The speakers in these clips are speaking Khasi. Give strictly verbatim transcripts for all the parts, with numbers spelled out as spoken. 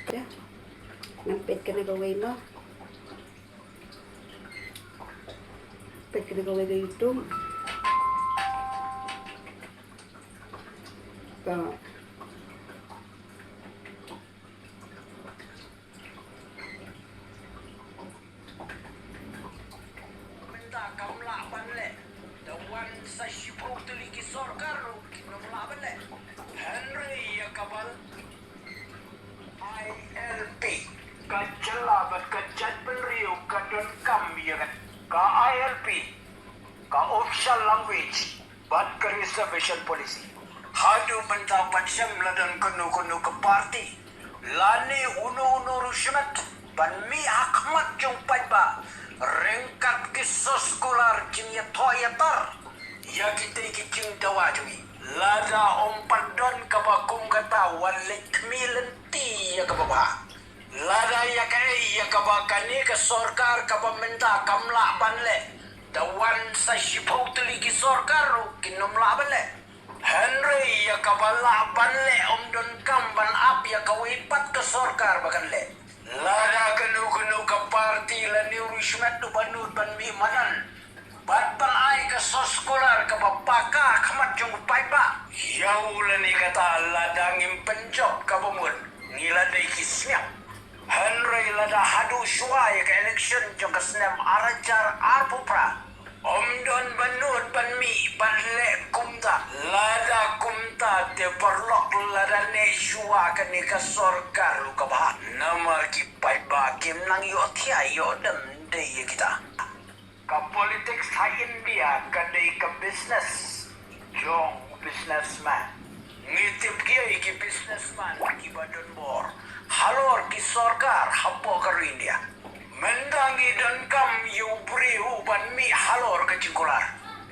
Ngan peit kane kawei mo. Peit kane kawei ka YouTube. Ka Mynta kam lah ban leh. Da wan sa shiphew tylli ki sorkar ruh kin ym lah ban leh. Hynrei ïa ka bal I L P, ka jylla bad ka jaitbynriew ka donkam ïa ka, ka I L P, ka official language bad ka reservation policy. Haduh mynta pat shem la don kano kano ka party lane uno uno ruh shimet ban mih ha khmat jong paidbah ryngkat ki soskular jingïathoh ïatar ïa kitei ki jingdawa jong ngi. Lada ym pat don kaba kum kata, wat leit khmih lynti ïa kaba bha. Lada ïa kaei ïa kaba kane ka sorkar kaba mynta kam lah ban leh, da wan sa shiphew tylli ki sorkar ruh kin ym lah ban leh. Hynrei ïa kaba lah ban leh ym donkam ban ap ïa kawei pat ka sorkar ba kan leh. Lada kano kano ka party lane u riewshimet u bynnud ban mih madan bad ban ai ka soskular kaba paka ha khmat jong u paidbah, ïa u lane kata lada ngim pynjop kaba mut, ngi la dei ki sniang. Hynrei lada haduh shuwa ïa ka election jong ka snem ar hajar arphew phra ym don ba nud ban mih ban leh kumta, lada kumta te paralok lada neh shuwa kane ka sorkar ruh ka bha. Namar ki paidbah kim nang ïohthiah ïohdem dei ïa kita. Ka politics ha India ka dei ka business jong u businessman. Ngi tip kiei ki businessman kiba don bor halor ki sorkar hapoh ka ri India. Mynta ngi donkam ïa u briew ban mih halor ka jingkular.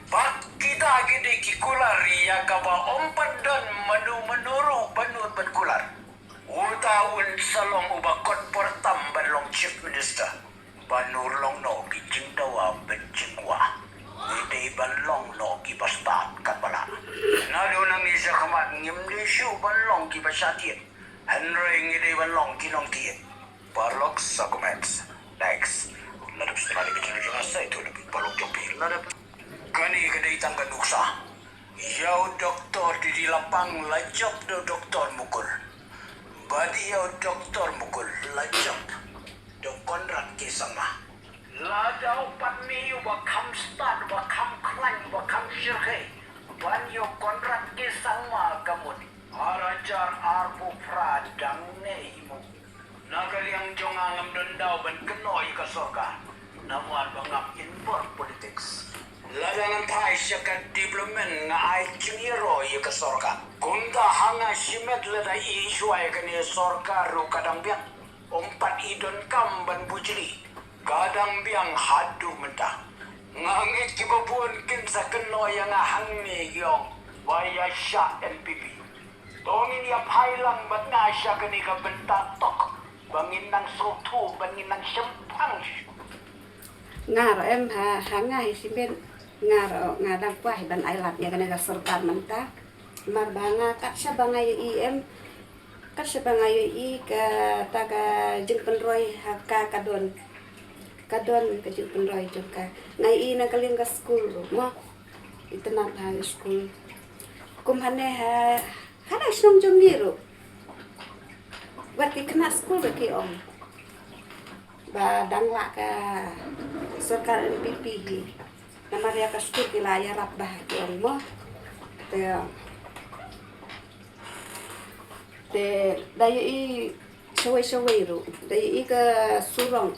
Bad kita ki dei ki kular ïa kaba ym pat don mano mano ruh ba nud ban kular. Uta un sa long uba kot por tam ban long chief minister. Ba nud long noh ki jingdawa bad jingkwah. Ngi dei ban long noh kiba stad katba lah. Naduh nangne shakhmat ngim dei shuh ban long kiba shah thied. Hynrei ngi dei ban long ki nongthied. Paralok sa comments. Next. Lada phi sngewbha ïa ka jingïaid jong nga sa ïathuh ïa phi, paralok jong phi. Lada kane ka dei tang ka nuksa. Ïa u Doktor Didi Lapang la jop da u Doktor Mukul. Bad ïa u Doktor Mukul la jop da u Conrad K Sangma. Lada u pat mih uba kham stad, uba kham khlaiñ, uba kham shyrkhei ban ïa u Conrad K Sangma ka mut, ar hajar arphew phra dang neh hi mo. Na ka liang jong nga ngam don daw ban kynnoh ïa ka sorkar namar ba ngam involve politics. Lada ngan phai sha ka development nga ai jingïaroh ïa ka sorkar. Kumta ha nga shimet lada i shuwa ïa kane sorkar ruh ka dang biang. Ym pat i donkam ban bujli. Ka dang biang haduh mynta. Nga ngeit kiba bun kin sa kynnoh ïa nga hangne ki ong ba ïa shah N P P. To ngin ïa phai lang bad nga sha kane ka bynta tok ba ngin nang sngewthuh, ba ngin nang shemphang. Nga ruh em ha, ha nga hi shimet nga ruh nga dang kwah ban ai lad ïa kane ka sorkar mynta. Namar ba nga kat shaba nga ïohi em, kat shaba nga ïohi kata ka jingpynroi ha ka ka don. Ka don ka jingpynroi jong ka. Nga ïohi na ka liang ka skul ruh mo. Itynnad ha skul. Kum hangne ha Hana shnong jong ngi ruh. Wat ki khynnah skul ruh ki ong ba dang lah ka sorkar N P P hi. Namar ïa ka skul ki la ïarap bha ki ong mo. Te, te da ïohi shawei shawei ruh. Da ïohi ka surong.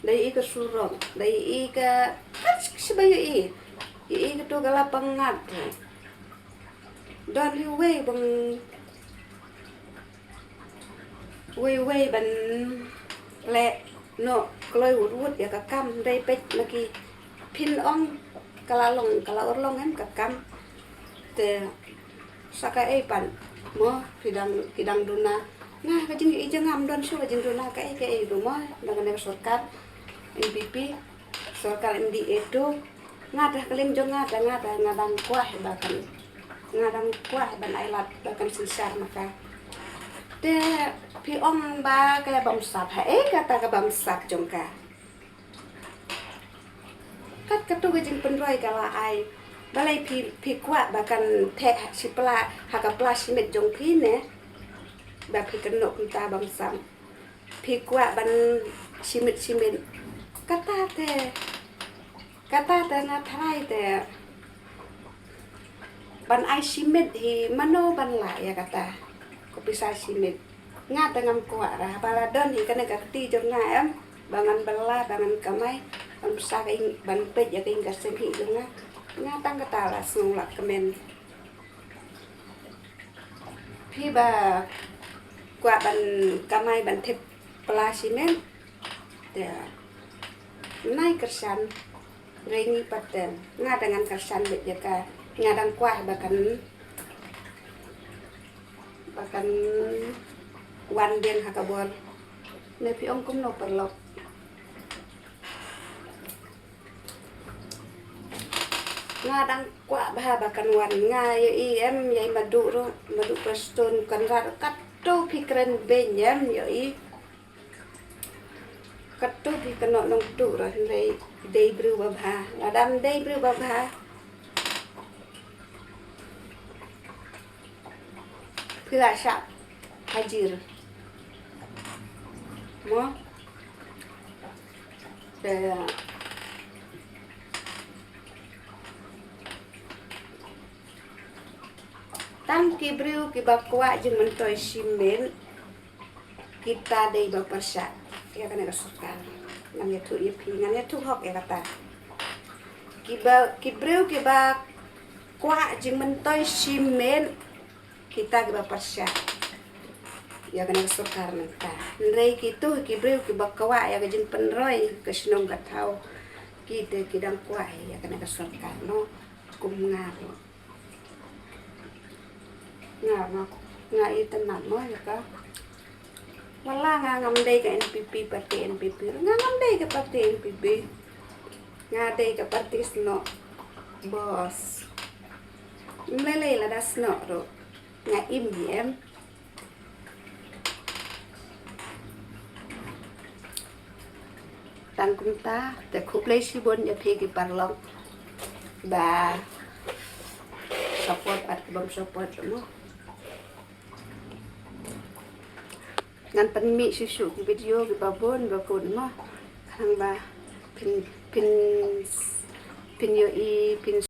Da ïohi ka surong. Da ïohi ka, ka shaba ïohi. Ïohi ka tu ka la pang ngat ruh. Don hi wei ban, wei wei ban leh noh kloi wut wut ïa ka kam, dei peit ma ki phin ong ka la long, ka la urlong em ka kam. Te sa kaei pat mo, ki dang, ki dang duna. Nga ka jingïohi jong nga ym don shuh ka jingduna kaei kaei ruh mo na kane ka sorkar N P P, sorkar M D A tu. Nga te ha ka liang jong nga te nga te nga dang kwah ba kan, nga dang kwah ban ai lad ba kan synshar ma ka. Te Phi ong ba ka bamsap, ha, eh, kata ka bamsap jong ka. Kat katu ka jingpynroi ka la ai. Balei phi, phi kwah ba kan theh shi pla, ha ka pla shimit jong phi ne? Ba phi kynnoh kumta bamsap. Phi kwah ban shimit shimit. Kata te. Kata te nga tharai te. Ban ai shimit hi mano ban lah ïa kata. Ko pisa shimit. Nga te ngam kwah ra ba la don hi kane ka kti jong nga em. Ba ngan bylla, ba ngan kamai. Ban pisa ka ing, ban peit ïa ka ing ka sem hi jong nga. Nga tang kata la sngew lah kmen. Phi ba kwah ban kamai ban thep pla shimit. Te nai kyrshan. Rei ngi pat te nga dang ngan kyrshan bit ïa ka. Nga dang kwah ba kan, ba kan wan biang ha ka bor. Ne phi ong kumno paralok. Nga dang kwah bha ba kan wan, nga ïohi em, ïa i Madu ruh, Madu Prestone Conrad, katto phi kren beiñ em, ïohi. Katto phi kynnoh nongtuh ruh, hynrei dei briew ba bha. Lada ym dei briew ba bha, phi la shah hajir. Mo? Te tang ki briew kiba kwah jingmyntoi shimit, kita dei ba pyrshah ïa kane ka sorkar. Ngan ïathuh ïa phi, ngan ïathuh hok ïa kata. Kiba, ki briew kiba kwah jingmyntoi shimit, kita kiba pyrshah ïa kane ka sorkar mynta. Hynrei kito ki briew kiba kwah ïa ka jingpynroi ka shnong ka thaw, kita ki dang kwah ïa kane ka sorkar, no? Kum nga ruh. Nga, nga, nga itynnad mo ïa ka. Wala nga ngam dei ka N P P, parti N P P. Nga ngam dei ka parti N P P. Nga dei ka parti snoh. Bos. Ym lei lei lada snoh ruh. Nga im hi em. Tang kumta, te khublei shibun ïa phi ki paralok ba support bad ki bym support mo. Ngan pynmih shuh shuh ki video kiba bun ba bun mo. Khnang ba phin, phin, phin ïohi, phin